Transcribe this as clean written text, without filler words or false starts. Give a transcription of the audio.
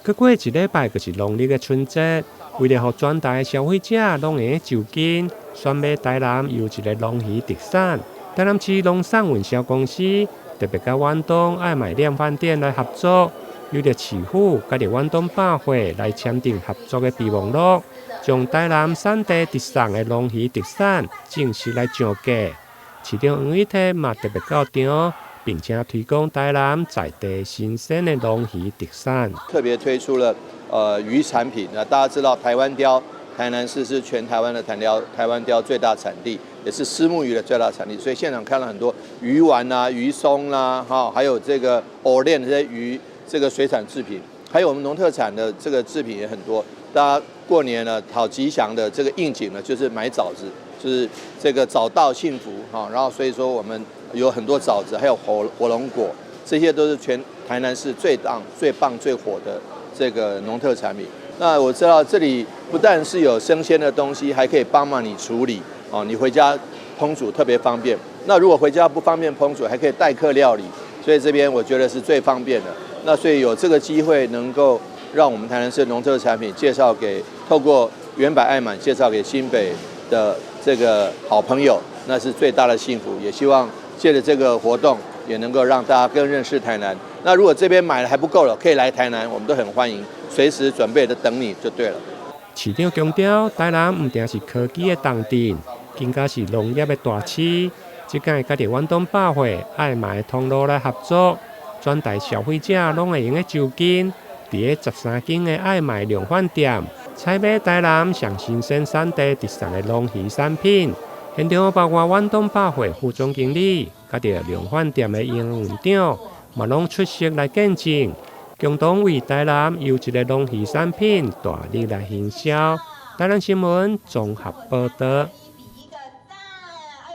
閣過一禮拜就是農曆的春節，為了予全台消費者攏會用就近選買台南優質的龍魚特產，台南市農產運銷公司特別佮遠東愛麥量販店來合作，由著市府佮著遠東百貨來簽訂合作的備忘錄，將台南產地直送的龍魚特產正式來上架。市長黃偉哲嘛特別到場，並且推廣台南在地新鮮的龍魚特產。特別推出了魚產品，那大家知道台灣鯛，台南市是全台灣的台灣鯛最大產地，也是虱目魚的最大產地，所以現場看了很多魚丸啊、魚鬆啦，哈，還有這個藕鏈這些魚，這個水產製品，還有我們農特產的這個製品也很多。大家過年呢，討吉祥的這個應景呢，就是買棗子，就是這個早到幸福哈。然後所以說我們有很多棗子，還有火龍果，這些都是全台南市最當、最棒、最火的這個農特產品。那我知道這裡不但是有生鮮的東西，還可以幫忙你處理哦，你回家烹煮特別方便。那如果回家不方便烹煮，還可以代客料理，所以這邊我覺得是最方便的。那所以有這個機會能夠讓我們台南市農特產品介紹給透過遠百愛滿介紹給新北的這個好朋友，那是最大的幸福。也希望借著這個活動，也能夠讓大家更認識台南。那如果這邊買的還不夠了，可以來台南，我們都很歡迎，隨時準備的等你就對了。市長強調，台南毋但是科技的重鎮，更加是農業的大市。這擺佮著遠東百貨愛麥通路來合作，全台消費者攏會用得就近，佇咧13間的愛麥量販店採買台南上新鮮產地直送的龍魚產品。現場包括遠東百貨副總經理，佮著量販店的營運長，嘛攏出席來見證，共同為台南優質的龍魚產品大力來行銷。台南新聞綜合報導。